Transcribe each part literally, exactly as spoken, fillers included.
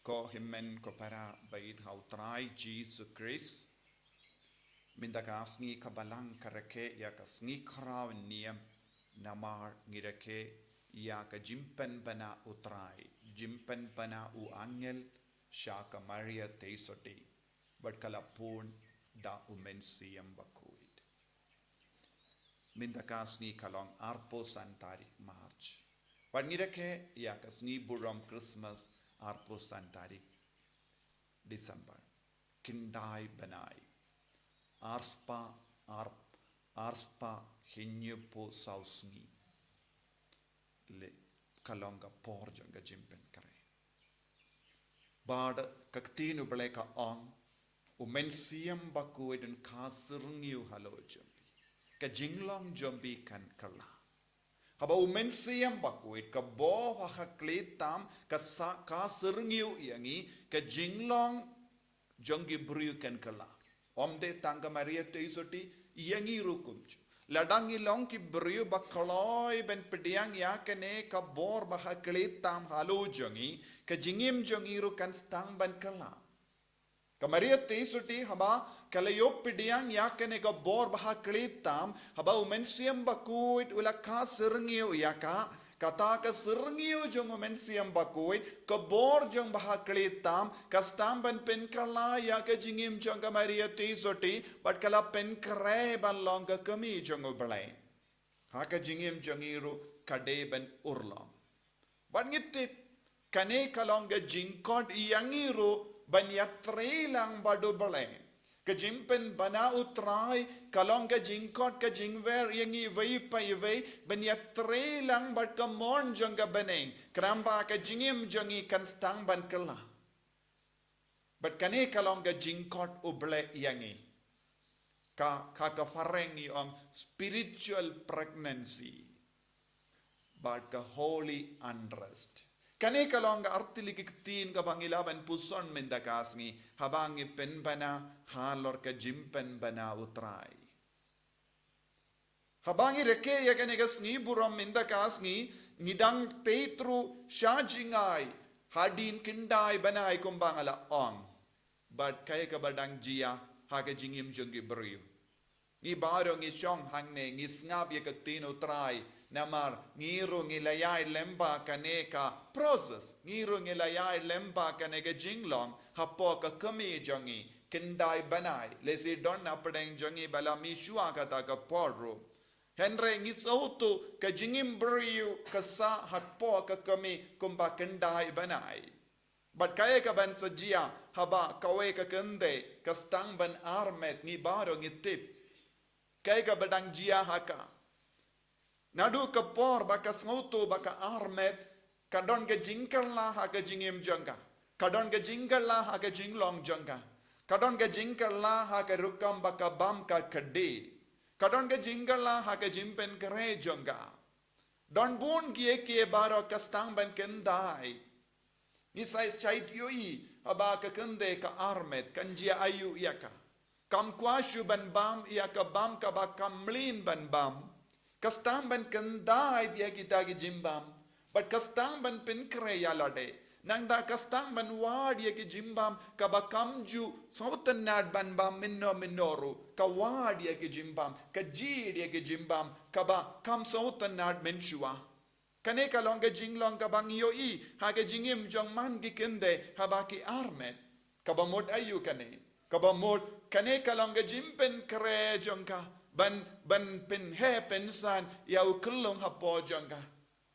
Ko hynmen ko para baieit ha U Trai Jisu Khrist, mynta ka sngi ka Balang ka rakhe ïa ka sngi khraw niam, namar ngi rakhe ïa ka jingpynbna U Trai, jingpynbna u angel sha ka Maria Theisotti, bad ka la pun da U Mynsiem Bakhuid. Mynta ka sngi ka long arphew san tarik March. Bad ngi rakhe ïa ka sngi burom Christmas arphew san tarik December. Khyndai bnai. Arspah, arp, arspah hynñiewphew saw sngi. Le ka long ka por jong ka jingpynkhreh. Bad ka ktien U Blei ka ong, U Mynsiem Bakhuid un kha syrngiew halor jong phi. Ka jinglong jong phi kan kylla. Haba U Mynsiem Bakhuid ka bor ba ha khlieh tam ka sa ka syrngiew ïa ngi, ka jinglong jong ki briew kan kylla. Ym dei tang ka Maria Theisotti, ïa ngi ruh kumjuh. Lada ngi long ki briew ba kloi ban pdiang ïa kane ka bor ba ha khlieh tam halor jong ngi, ka jingim jong ngi ruh kan sdang ban kylla. Ka Maria Theisotti haba ka la ïoh pdiang ïa kane ka bor ba ha khlieh tam, haba U Mynsiem Bakhuid u la kha syrngiew ïa ka, kata ka syrngiew jong U Mynsiem Bakhuid, ka bor jong ba ha khlieh tam, ka sdang ban pynkylla ïa ka jingim jong ka Maria Theisotti, bad ka la pynkhreh ban long ka kmie jong U Blei. Ha ka jingim jong ngi ruh ka dei ban urlong. Bad ngi tip, kane ka long ka jingkhot ïa ngi ruh ban ïatrei lang bad U Blei. Ka jingpynbna U Trai ka long ka jingkhot ka jingwer ïa ngi iwei pa iwei ban ïatrei lang bad ka mon jong ka bneng. Khnang ba ka jingim jong ngi kan sdang ban kylla. Bad kane ka long ka jingkhot U Blei ïa ngi. Ka, ka, ka phareng ngi ong spiritual pregnancy. Bad ka holy unrest. Kane ka long ka artylli ki ktien kaba ngi lah ban puson mynta ka sngi. Haba ngi pynbna halor ka jingpynbna U Trai. Haba ngi rakhe ïa kane ka sngi burom mynta ka sngi, ngi dang peit ruh sha jngai hadien khyndai bnai kumba nga la ong. Bad kaei kaba dang jia ha ka jingim jong ki briew. Ngi baroh ngi shong hangne ngi sngap ïa ka ktien U Trai, namar ngi ruh ngi la ïaid lyngba kane ka process, ngi ruh ngi la ïaid lyngba kane ka jinglong, hapoh ka kmie jong ngi, khyndai bnai, lehse don na pdeng jong ngi ba la mih shuwa kata ka por ruh. Hynrei ngi sngewthuh ka jingim briew ka sah hapoh ka kmie kumba khyndai bnai. Bad kaei kaban sa jia haba kawei ka kynthei ka sdang ban armet ngi baroh ngi tip. Kaei kaba dang jia ha ka. Naduh ka por ba ka sngewthuh ba ka armet, ka don ka jingkylla ha ka jingim jong ka. Ka don ka jingkylla ha ka jinglong jong ka. Ka don ka jingkylla ha ka rukom ba ka bam ka kdie. Ka don ka jingkylla ha ka jingpynkhreh jong ka. Don bun kiei kiei baroh ka sdang ban khyndai. Ngi sa shait ïohi, haba ka kynthei ka armet, kan jia aïu ïa ka. Kam kwah shuh ban bam ïa ka bam kaba kam mlien ban bam. Ka sdang ban khyndai ïa kita ki jingbam. Bad ka sdang ban pynkhreh ïa lade. Nangta ka sdang ban wad ïa ki jingbam kaba kam ju sngewtynnad ban bam mynno mynno ruh. Ka wad ïa ki jingbam, ka jied ïa ki jingbam kaba kam sngewtynnad mynshuwa. Kane ka long ka jinglong kaba ngi ïohi ha ka jingim jong man ki kynthei haba ki armet. Kaba mut aïu kane? Kaba mut kane ka long ka jingpynkhreh jong ka ban, ban pynheh pynsan ïa u khyllung hapoh jong ka.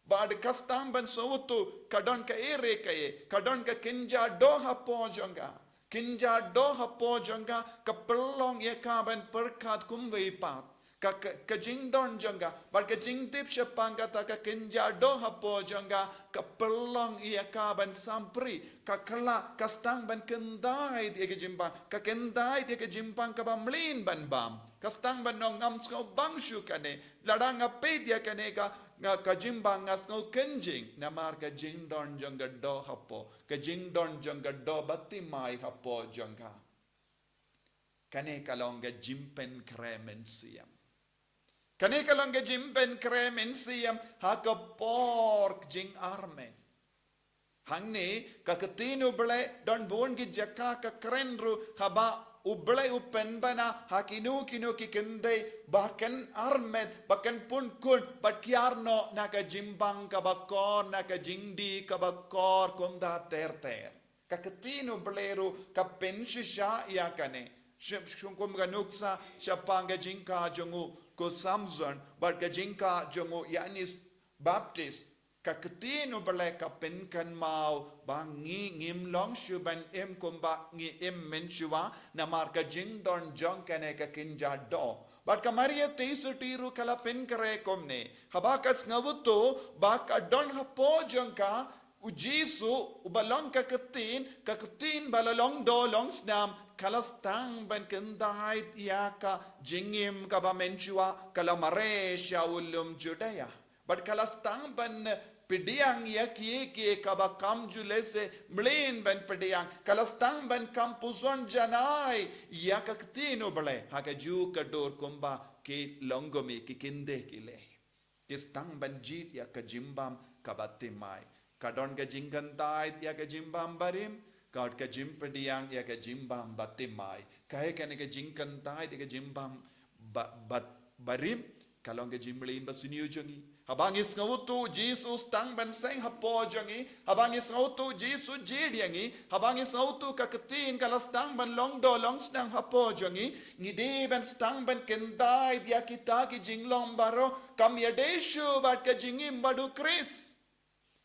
Bad ka sdang ban sngewthuh ka don kaei re kaei, ka don ka kynja doh hapoh jong ka. Kynja doh hapoh jong ka, ka pynlong ïa ka ban pyrkhat kumwei pat. Ka, ka, ka jingdon jong ka, bad ka jingtip shaphang kata ka kynja doh hapoh jong ka, ka pynlong ïa ka ban sampri, ka kylla, ka sdang ban khyndai ïa ka jingbam, ka khyndai ïa ka jingbam kaba mlien ban bam. Ka sdang ban ong ngam sngewbang shuh kane, lada nga peit ïa kane ka, nga ka jingbam nga sngew kynjing, namar ka jingdon jong ka doh hapoh, ka jingdon jong ka doh bathymmai hapoh jong ka. Kane ka long ka jingpynkhreh mynsiem. Kane ka long ka jingpynkhreh mynsiem ha ka por jingarmet. Hangne, ka ktien U Blei, don bun ki jaka ka kren ruh, haba U Blei u pynbna, ha kino kino ki kyndai, ba kan armet, ba kan pynkut, bad kiar noh, na ka jingbang kaba kor, na ka jingdih kaba kor, kumta ter ter. Ka ktien U Blei ruh, ka pynshisha ïa kane. Shim, shim kum ka nuksa, shaphang ka jingkha jong u, ko Samson, bad ka jingkha jong u, Ïoannis Baptist. Ka ktien U Blei ka pynkynmaw ba ngi ngim long shuh ban im kumba ngi im mynshuwa namar ka jingdon jong kane ka kynja doh. Bad ka Maria Theisotti ruh ka la pynkhreh kumne. Haba ka sngewthuh ba ka don hapoh jong ka U Jisu uba long ka ktien, ka ktien ba la long doh long snam, ka la sdang ban kyntait ïa ka jingim kaba mynshuwa, ka la mareh sha u lum Judea. Bad ka la sdang ban pdiang ïa kiei kiei kaba kam ju lehse mlien ban pdiang. Ka la sdang ban kam pyrshang janai ïa ka ktien U Blei. Ha kajuh ka dur kumba ki longkmie ki khyndai ki leh. Ki sdang ban jied ïa ka jingbam kaba thymmai. Ka don ka jingkyntait ïa ka jingbam barim. Ka don ka jingpdiang ïa ka jingbam ba thymmai. Kaei kane ka jingkyntait ïa ka jingbam ba, ba, barim. Ka long ka jingmlien basniew jong ngi. Haba ngi sngewthuh Jisu sdang ban seng hapoh jong ngi. Haba ngi sngewthuh Jisu jied ïa ngi. Haba ngi sngewthuh ka ktien ka la sdang ban long doh long snam hapoh jong ngi. Ngi dei ban sdang ban kyntait ïa kita ki jinglong baroh. Kam ïadei shuh bad ka jingim bad U Khrist.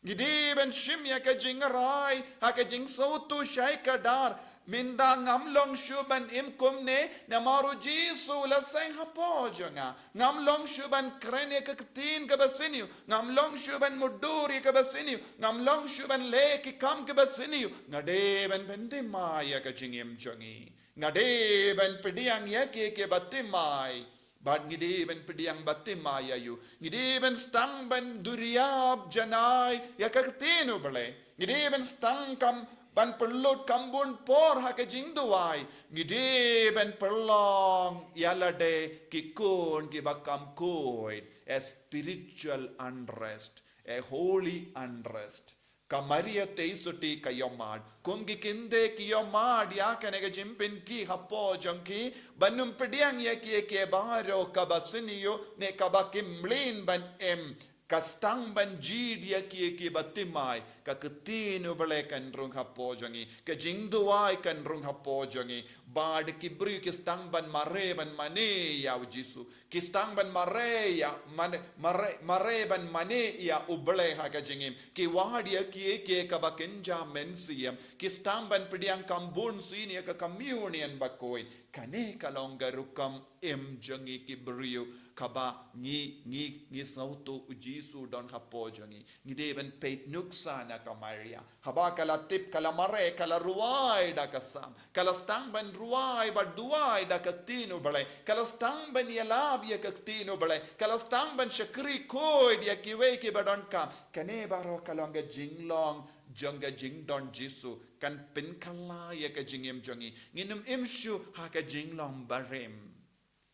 Ngi dei ban shim ïa ka jingrai, ha ka jingsngewthuh shai kdar. Mynta ngam long shuh ban im kumne, namar U Jisu u la seng hapoh jong nga. Ngam long shuh ban kren ïa ka ktien kaba sniew. Ngam long shuh ban mutdur ïa kaba sniew. Ngam long shuh ban leh ki kam kaba sniew. Nga dei ban pynthymmai ïa ka jingim jong ngi. Nga dei ban pdiang ïa kiei kiei ba thymmai. Bad ngi dei ban pdiang ba thymmai ïa u. Ngi dei ban sdang ban duriap janai ïa ka ktien U Blei. Ngi dei ban sdang kam ban pynlut kam bun por ha ka jingduwai. Ngi dei ban pynlong ïa lade ki khun kiba kam khuid. A spiritual unrest, a holy unrest. Ka Maria Theisotti ka ïohmad. Kum ki khyndai ki ïohmad ïa kane ka jingpynkhih hapoh jong ki. Ban ym pdiang ïa kiei kiei baroh kaba sniew ne kaba kim mlien ban im. Ka sdang ban jied ïa kiei kiei ba thymmai. Ka ktien U Blei kan rung hapoh jong ngi. Ka jingduwai kan rung hapoh jong ngi. Bad ki briew ki sdang ban mareh ban mane ïa U Jisu. Ki sdang ban mareh ïa, mane, mareh, mareh ban mane ïa U Blei ha ka jingim. Ki wad ïa kiei kiei kaba kynja mynsiem. Ki sdang ban pdiang kam bun sien ïa ka communion bakhuid. Kane ka long ka rukom im jong ngi ki briew kaba ngi, ngi, ngi sngewthuh U Jisu don hapoh jong ngi. Ngi dei ban peit nuksa na ka Maria. Haba ka la tip, ka la mareh, ka la rwai da ka sam. Ka la sdang ban rwai bad duwai da ka ktien U Blei. Ka la sdang ban ïalap ïa ka ktien U Blei. Ka la sdang ban shakri khuid ïa kiwei kiba donkam. Kane baroh ka long ka jinglong jong ka jingdon Jisu. Kan pynkylla ïa ka jingim jong ngi. Ngin ym im shuh ha ka jinglong barim.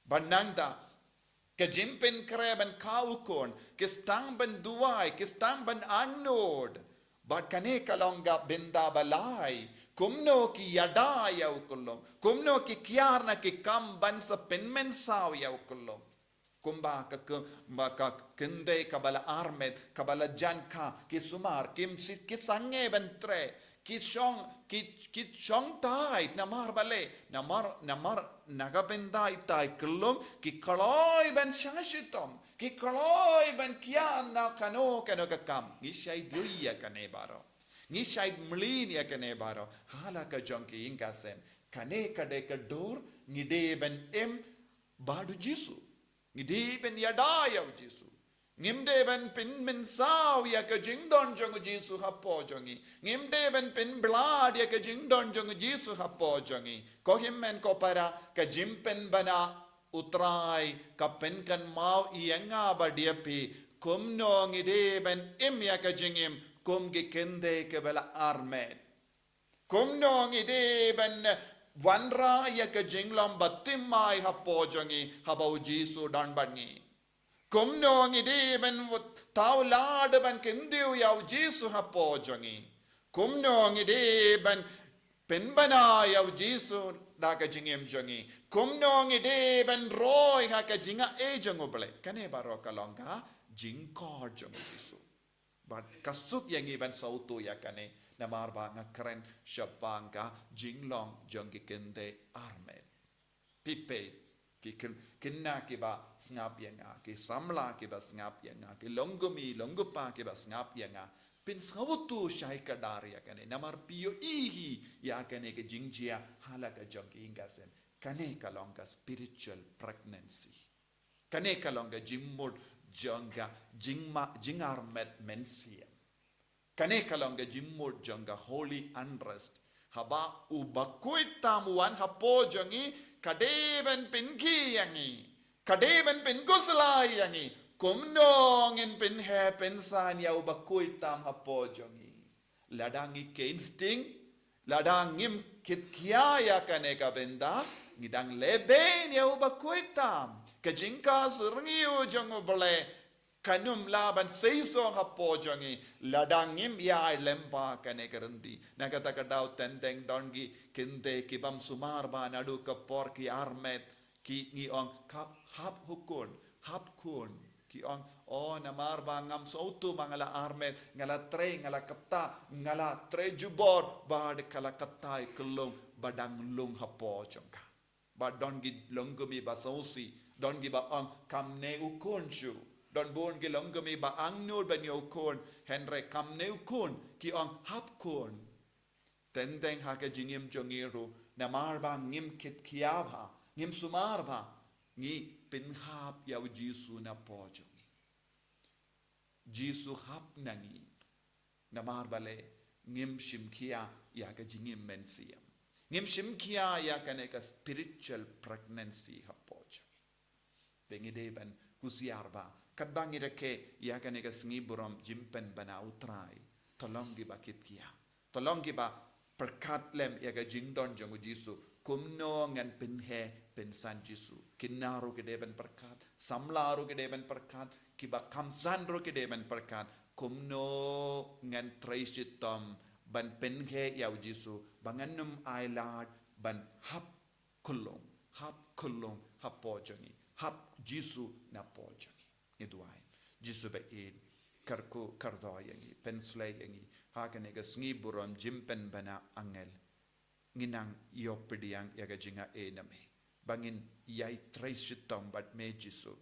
Bad nangta, ka jingpynkhreh ban kha u khun, ki sdang ban duwai, ki sdang ban angnud. Bad kane ka long ka bynta ba lai, kumno ki ïada ïa u khyllung, kumno ki kiar na ki kam ban sa pynmynsaw ïa u khyllung. Kumba ka, ka, ba ka khyndai kaba la armet, kaba la jan kha, ki sumar, kim si, ki sangeh ban treh, ki shong, ki, ki shong thait, namar balei, namar, namar, na ka bynta itai khyllung, ki kloi ban shah shitom, ki kloi ban kiar na kano kano ka kam, ngi shait ïohi ïa kane baroh. Ngi shait mlien ïa kane baroh, ha la ka jong ki ïing ka sem, kane ka dei ka dur, ngi dei ban im bad u Jisu. Ngi dei ban ïada ïa u Jisu. Ngim dei ban pynmynsaw ïa ka jingdon jong u Jisu hapoh jong ngi. Ngim dei ban pynblad ïa ka jingdon jong u Jisu hapoh jong ngi. Ko hynmen ko para, ka jingpynbna u Trai ka pynkynmaw ïa nga bad ïa phi. Kumno ngi dei ban im ïa ka jingim kum ki khyndai kiba la armet. Kumno ngi dei ban wanrah ïa ka jinglong ba thymmai hapoh jong ngi haba u Jisu don bad ngi. Kumno ngi dei ban thaw lad ban kyntiew ïa u Jisu hapoh jong ngi. Kumno ngi dei ban pynbna ïa u Jisu da ka jingim jong ngi? Kumno ngi dei ban roi ha ka jingai jong u Blei? Kane baroh ka long ka jingkor jong u Jisu. Bad ka suk ïa ngi ban sngewthuh ïa kane, namar ba nga kren shaphang ka jinglong jong ki kynthei armet. Phi peit, ki kyn-, kynthei kiba sngap ïa nga, ki samla kiba sngap ïa nga, ki longkmie longkpa kiba sngap ïa nga, phin sngewthuh shai kdar ïa kane, namar phi ïohi hi ïa kane ka jingjia ha la ka jong ki ïing ka sem. Kane ka long ka spiritual pregnancy. Kane ka long ka jingmut jong ka jingma-, jingarmet mynsiem. Kane ka long ka jingmut jong ka holy unrest. Haba u bakhuid tam u wan hapoh jong ngi, ka dei ban pynkhie ïa ngi, ka dei ban pynkhuslai ïa ngi. Kumno ngin pynheh pynsan ïa u bakhuid tam hapoh jong ngi? Lada ngi keiñ sting, lada ngim kit khia ïa kane ka bynta, ngi dang lehbeiñ ïa u bakhuid tam. Ka jingkha syrngiew jong u Blei kan ym lah ban seisoh hapoh jong ngi lada ngim ïai lyngba kane ka rynti. Na kata ka daw, teng teng don ki kynthei kibym sumar bha naduh ka por ki armet, ki, ngi ong, ka hap u khun, hap khun. Ki ong, o, namar ba ngam sngewthuh ba nga la armet, nga la trei, nga la kata, nga la trei jubor, bad ka la kata ïa ka lung ba dang lung hapoh jong ka. Bad don ki longkmie ba sngewsih, don kiba ong, kam neh u khun shuh. Don bun ki longkmie ba angnud ban ïoh u khun, hynrei kam neh u khun, ki ong, hap khun. Teng teng ha ka jingim jong ngi ruh, namar ba ngim kit khia bha, ngim sumar bha, ngi pynhap ïa u Jisu napoh jong ngi. Jisu hap na ngi. Namar balei? Ngim shim khia ïa ka jingim mynsiem. Ngim shim khia ïa kane ka spiritual pregnancy hapoh jong ngi. Te ngi dei ban husiar bha. Katba ngi rakhe ïa kane ka sngi burom jingpynbna u Trai, to long kiba kit khia. To long kiba pyrkhat lem ïa ka jingdon jong u Jisu. Kumno ngan pynheh pynsan Jisu? Kynthei ruh ki dei ban pyrkhat, samla ruh ki dei ban pyrkhat, kiba kham san ruh ki dei ban pyrkhat. Kumno ngan trei shitom ban pynheh ïa u Jisu, ba ngan ym ailad ban hap khyllung, hap khyllung hapoh jong ngi, hap Jisu napoh jong ngi. Ngi duwai. Jisu ba ïeit, kyrkhu kyrdoh ïa ngi, pynshlei ïa ngi ha kane ka sngi burom jingpynbna angel. Ngi nang ïoh pdiang ïa ka jingai na me, ba ngin ïai trei shitom bad me Jisu,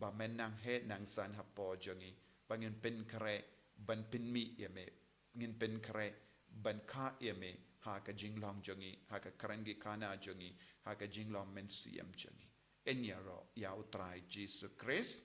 ba men nang heh nang san hapoh jong ngi, ba ngin pynkhreh ban pynmih ïa me, ngin pynkhreh ban kha ïa me ha ka jinglong jong ngi, ha ka kren ki khana jong ngi, ha ka jinglong mynsiem jong ngi. Yn ïaroh ïa u Trai Jisu Khrist.